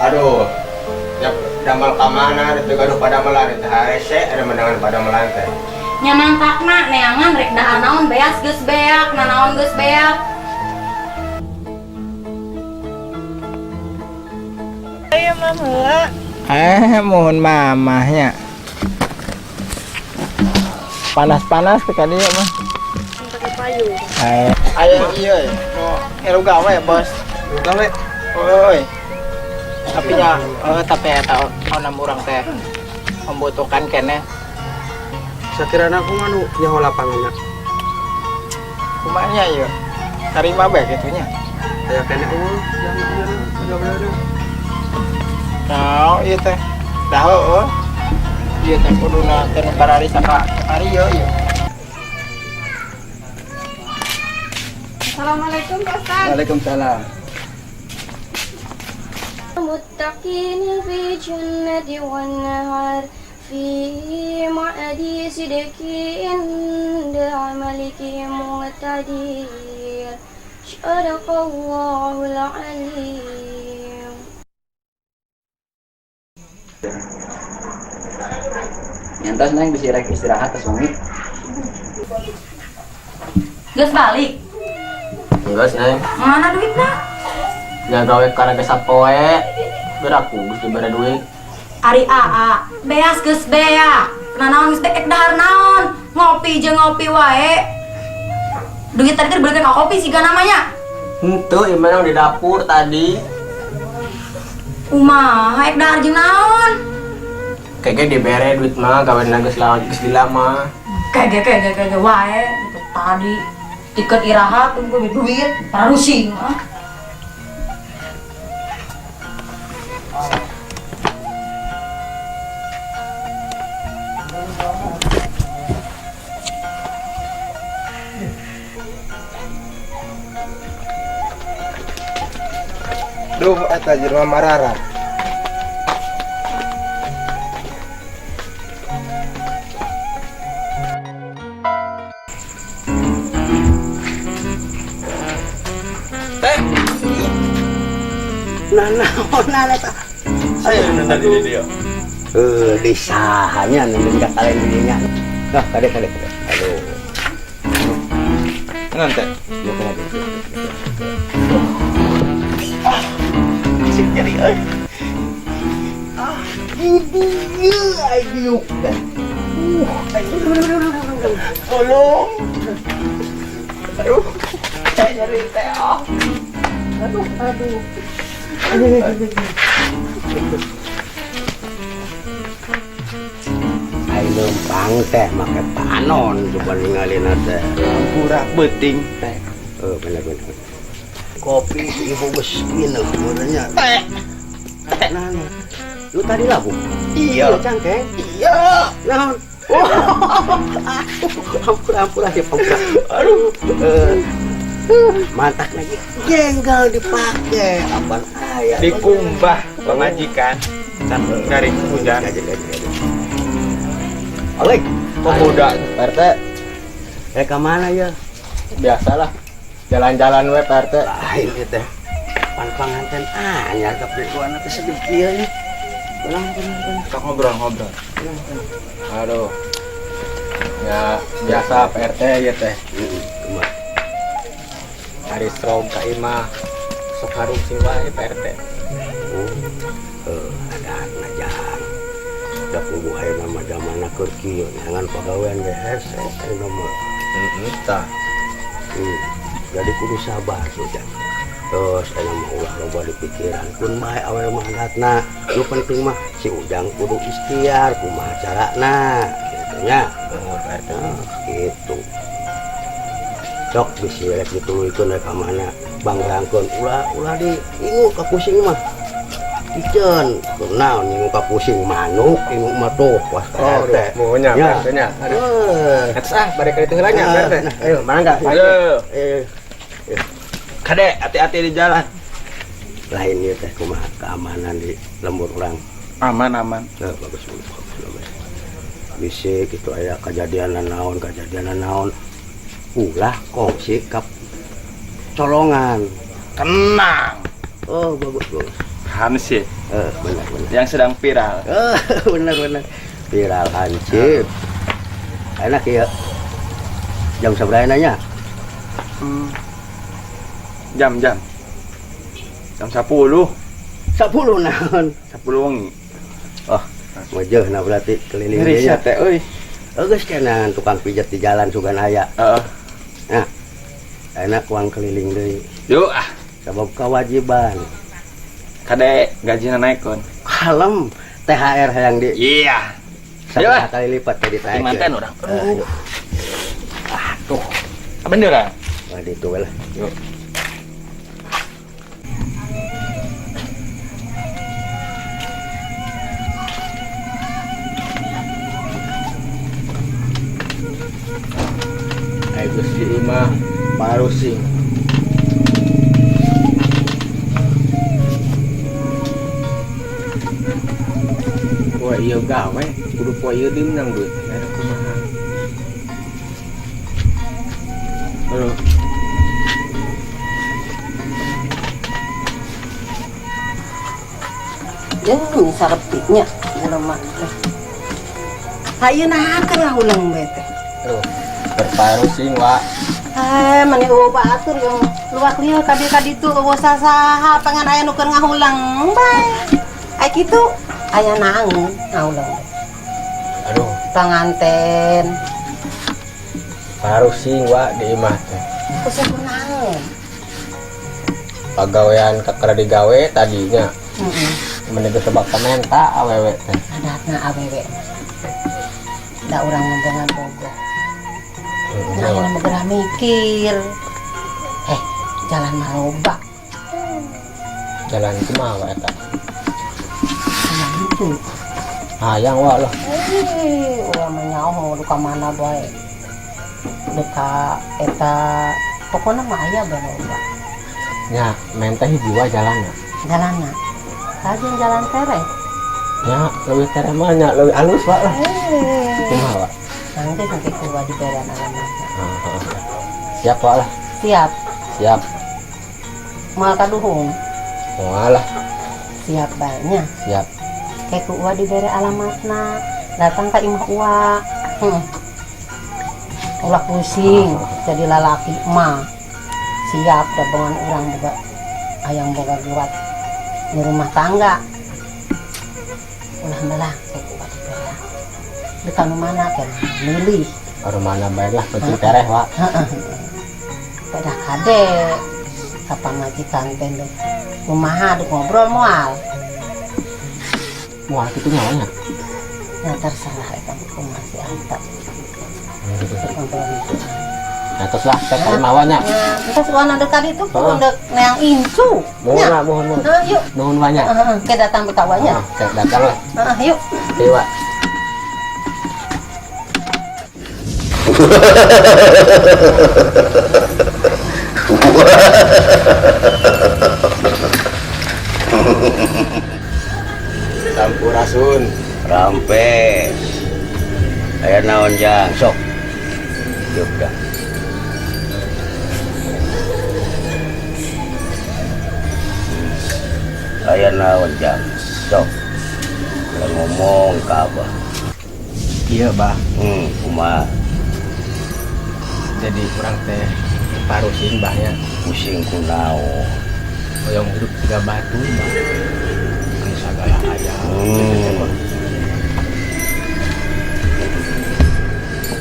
Aduh, ya damel ka mana itu gaduh padamelan itu harese ada mendangan padamelan teh. Nya mantakna neangan rek dahar naon beas geus beak, nanaon geus beak. Ayo mam heula. Mohon mamahnya. Panas-panas ke kali ya mah. Pakai payung. Ayo iya, no elu gawe bos. Gawe. Oi. Tapi ya, tapi eta onam urang teh membutuhkan kene. Sakirana aku mah nu nyaho lapanganna. Kumaha nya ieu? Tarima bae kitu nya. Aya kene eueuh yang ieu gawe. Nah, ieu teh. Dah heueuh. Ieu teh kuduna teh nu karari saka kari ieu ieu. Assalamualaikum Pak Ustaz. Waalaikumsalam. المتقين في جنة والنهر في مقعد صدق عند ملك مقتدر صدق الله العليم. Nyantos neng bisa rek istirahat tos wengi. Geus balik. Geus, Neng. Mana duitna? Ya gawe karena sapoe. Beraku geus dibere duit. Ari AA, beas geus beak. Nanaon geus beak dahar naon? Ngopi jeung ngopi wae. Duit tadi teh dibelikan ka kopi siga namanya. Henteu, ieu mah di dapur tadi. Kumaha ek dahar jeung naon? Kayaknya dibere duit mah gawe geus lama geus lila mah. Kege kege kege wae gitu tadi. Tiket iraha tunggu duit, parusing ah. Duh, eta jelema marara. Teh. Nah, naon eta? Ayo nanda di dia. Eh, di sahanya nunda kalian dirinya. Nah, kade kade kade. Aduh. Nanti. Ya, kade. Asik nyeri euy. Ah, ini ayo. Tolong. Aduh. Saya nyeri teh. Ah. Aduh, aduh. Ai lempang teh make panon coba ningalin teh. Hampura beuting teh. Eh, bener bener. Kopi ibu geus minum meureunnya. Teh. Nah, nah. Lu tadi labu? Iya. Cangkeng. Iya. Naon? Oh, ampura ampura ya ampura. Aduh. Mantak lagi jenggal dipakai apaan aya Dikumbah pemajikan dari hujan. Alek, Pemuda RT ke mana ya? biasalah jalan-jalan we Pak RT. Lain ieu teh. Pan panganten anyar kapiruan teh sedih kieu nya. Tenang, tenang, tenang. Sok ngobrol-ngobrol. Aduh. Ya biasa Pak RT ya teh. Heeh, kumaha? Hari strong ka imah sok harungsing wae Pak RT. Oh, ada ngajang. Da kubu ayeuna mah zamanna keur kieu neangan pagawean ge hese ayeuna mah. Heeh tah. Jadi kudu sabar sudah. Terus ayeuna mah ulah loba dipikiran kun bae awe mah adatna. Nu penting mah si Ujang kudu ikhtiar kumaha carana kitu nya. Oh, Pak RT. Nah, gitu. Sok bisi rek dituluykeun rek ka mana bangrangkeun ulah ulah di ingu ka pusing mah. Piceun, kunaon ingu ka pusing manuk ingu mah tuh was Oh, RT. muhunnya Ya. Pak RT nya. Aduh. Eh. Atas ah bari ka ditu heula nya Pak RT. Nah, ayo mangga. Ayo. Eh, Kade, hati-hati di jalan. Lain ieu teh kumaha keamanan di lembur urang. Aman, aman. Nah, bagus bagus bagus. Bagus. Bisi gitu aya kejadian naon kejadian naon ulah kongsi kap colongan. Tenang. Oh, bagus bagus. Hansip. Benar benar. Yang sedang viral. Benar benar. Viral hansip. Enak ya. Jam sabaraha nanya? Jam-jam. Jam 10. 10 naon? 10 wengi. Oh, wajah nah berarti keliling Ngeri dia. teh euy. Oh, geus kenan tukang pijat di jalan sugan aya. Heeh. Nah, enak uang keliling deui. Yuk ah, Sabab kewajiban. Kade gajina naik kon. Kalem THR hayang di Iya. Yuk ah. sabaraha kali lipat tadi Di manten urang. Aduh. Aduh. Bener ah? Wah, itu lah. Yuk. Ayo geus di imah parusing. Poe ieu gawe, kudu poe ieu deui menang duit. Ada kumaha. Halo. Jeung sarepiknya jelema teh. Hayeuna keur ngahulang bae teh. Aduh, berparusing wa. Eh, mani eueuh batur yang luak lieu ka dieu ka ditu eueuh sasaha pangan aya nu keur ngahulang bae. Ai kitu aya naon ngahulang. Aduh, Panganten. parusing wa di imah teh. Pusing kunaon? Pagawean kakara digawe tadinya. Heeh. Meni geus sebab pamenta awewe teh. Adatna awewe. Da urang ngomongan bogoh. Nah, ayeuna mah geura mikir. Jalan mah loba. Jalan kumaha wa eta? Jalan itu. Hayang wa lah. Urang mah nyaho duka mana bae. Duka eta pokona mah aya bae loba. Nya, menta hiji wae jalanna. Jalanna. Kajeun jalan tereh. Nya, leuwih tereh mah nya leuwih alus wa lah. Kumaha wa? Nanti sampai kuwa di beran alamatna. Siap wa lah. Siap. Siap. Moal kaduhung. Moal lah. Siap bae nya. Siap. Kayak ku uwa dibere alamatna, datang ka imah uwa. Ulah pusing, jadi lalaki mah. Siap dabangan urang boga hayang boga gerat di rumah tangga. Ulah melah kayak ku uwa dibere. Di kanu mana kayak milih. Baru mana bae lah penting tereh wa. Heeh. Pada kade kapan majikan teh deuk kumaha deuk ngobrol moal. Moal kitu nyawa nya. Nya terserah eta kumaha si Anta. Ngobrol gitu. Nah, terus lah, teh kali mawa nya. Ya, terus wana deuk ka ditu kudu deuk neang incu. Nuhun lah, nuhun, nuhun. Heeh, yuk. Nuhun wa nya. Heeh, ke datang betawa nya. Heeh, ke datang lah. Heeh, yuk. Dewa. Sampurasun. Rampes. Aya naon jang sok. Yuk dah. Aya naon jang sok. Ulah ngomong ka abah. Iya, Bah. Kumaha? Jadi urang teh parusing bah nya. Pusing kunaon? Hoyong hidup tiga batu, Bah. Anu sagala aya.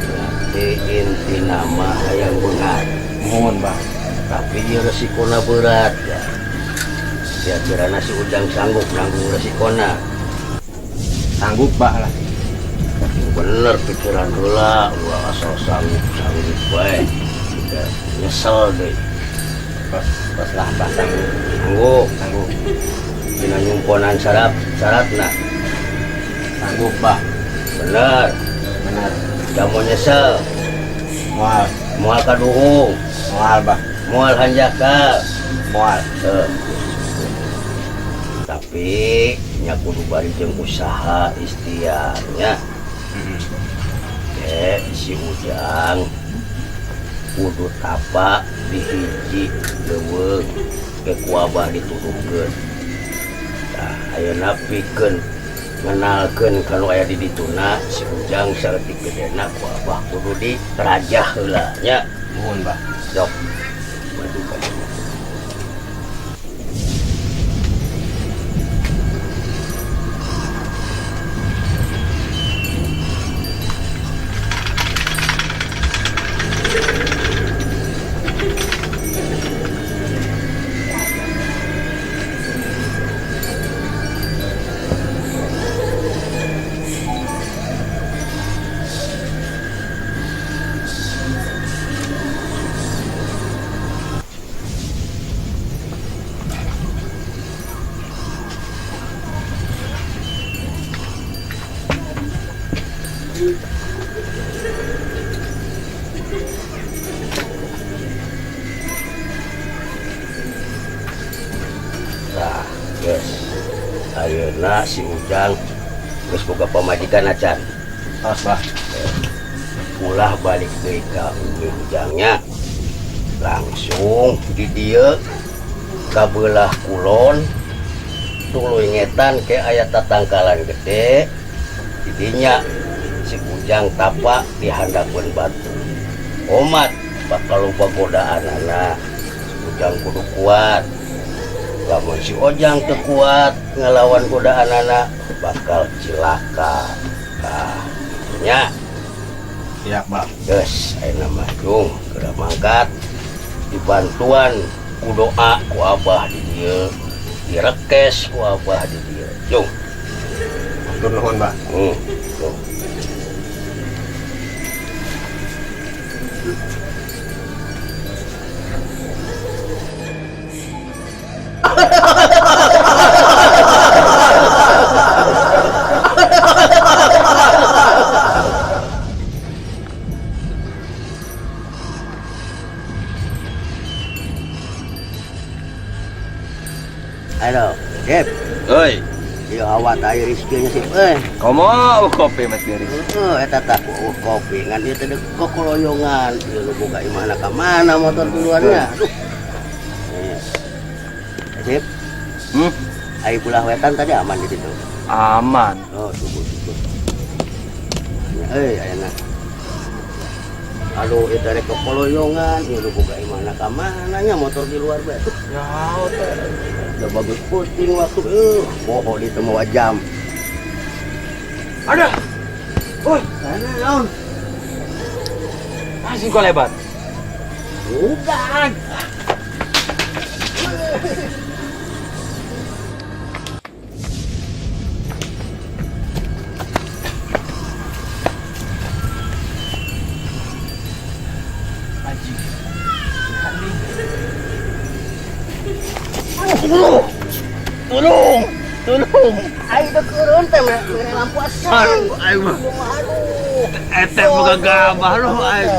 Berarti inti nama hayang beunghar. Mohon, Bah. Tapi ieu resikona berat ya. Kira-kira si Ujang sanggup nanggung resikona. Sanggup, Bah lah. Bener pikiran heula, ulah asal sanggup sanggup bae. Udah nyesel deh. Pas lah, Bah, sanggup. Sanggup, sanggup. Dina nyumponan syaratna. Sanggup, Bah. Bener. Bener. Gak mau nyesel. Moal. Moal kaduhung. Moal, Bah. Moal hanjakal. Moal. Tapi nya kudu bari jeung usaha ikhtiarnya. Si Ujang kudu tapa di hiji leuweung ke ku abah dituduhkeun. Tah, ayeuna pikeun ngenalkeun ka nu aya di dituna, si Ujang saeutik gedena ku Abah kudu dirajah heula nya. Nuhun, Bah. Sok. Maju ka dieu. Tah, geus. Ayeuna si Ujang geus boga pamajikan acan. Tos, Bah. Ulah balik deui ka umi Ujangnya. Langsung di dieu ka beulah kulon tuluy ngetan ke aya tatangkalan gede. Di dinya si Ujang tapa di handapeun batu. Omat bakal loba godaanana. Si Ujang kudu kuat. Lamun si Ojang teu kuat ngelawan godaanana bakal cilaka. Tah, nya. Siap, Bah. Geus, ayeuna mah jung geura mangkat dibantuan ku doa ku Abah di dieu, direkes ku Abah di dieu. Jung. Hatur nuhun, Bah. Jung. Ayo, Sip. Oi. Ieu awat aya rizkinya sip euy. Komo kopi Mas Geri. Heeh, eta tah ku kopi ngan ieu teh kokoloyongan. Ieu nu boga imahna ka mana motor duluannya. Aduh. Sip. Ai belah wetan tadi aman di situ. Aman. Oh, syukur syukur. Ya, euy ayeuna. Aduh, ieu teh kokoloyongan, ieu nu boga imahna ka mana nya motor di luar bae. Aduh. Ya, teh. Udah bagus posting waktu, bohong di semua jam. Ada. Woi, mana naon? Masih kok lebar. Bukan. Tolong, tolong. Ayo teh keureun teh mere lampu acan. Aduh, aing mah. Aduh. Eteh boga gabah loh aing.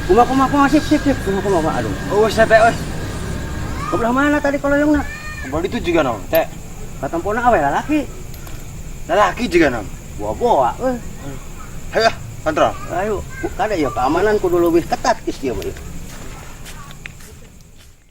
Kumaha kumaha kumaha sip sip sip kumaha kumaha aduh. Oh, teh euy. Ke belah mana tadi koloyongna? Ke itu juga nom, teh. Katempona awe lalaki. Lalaki juga nom. Boa-boa euy. Hayo, kontrol. Ayo, kada ya keamanan kudu leuwih ketat geus ieu mah.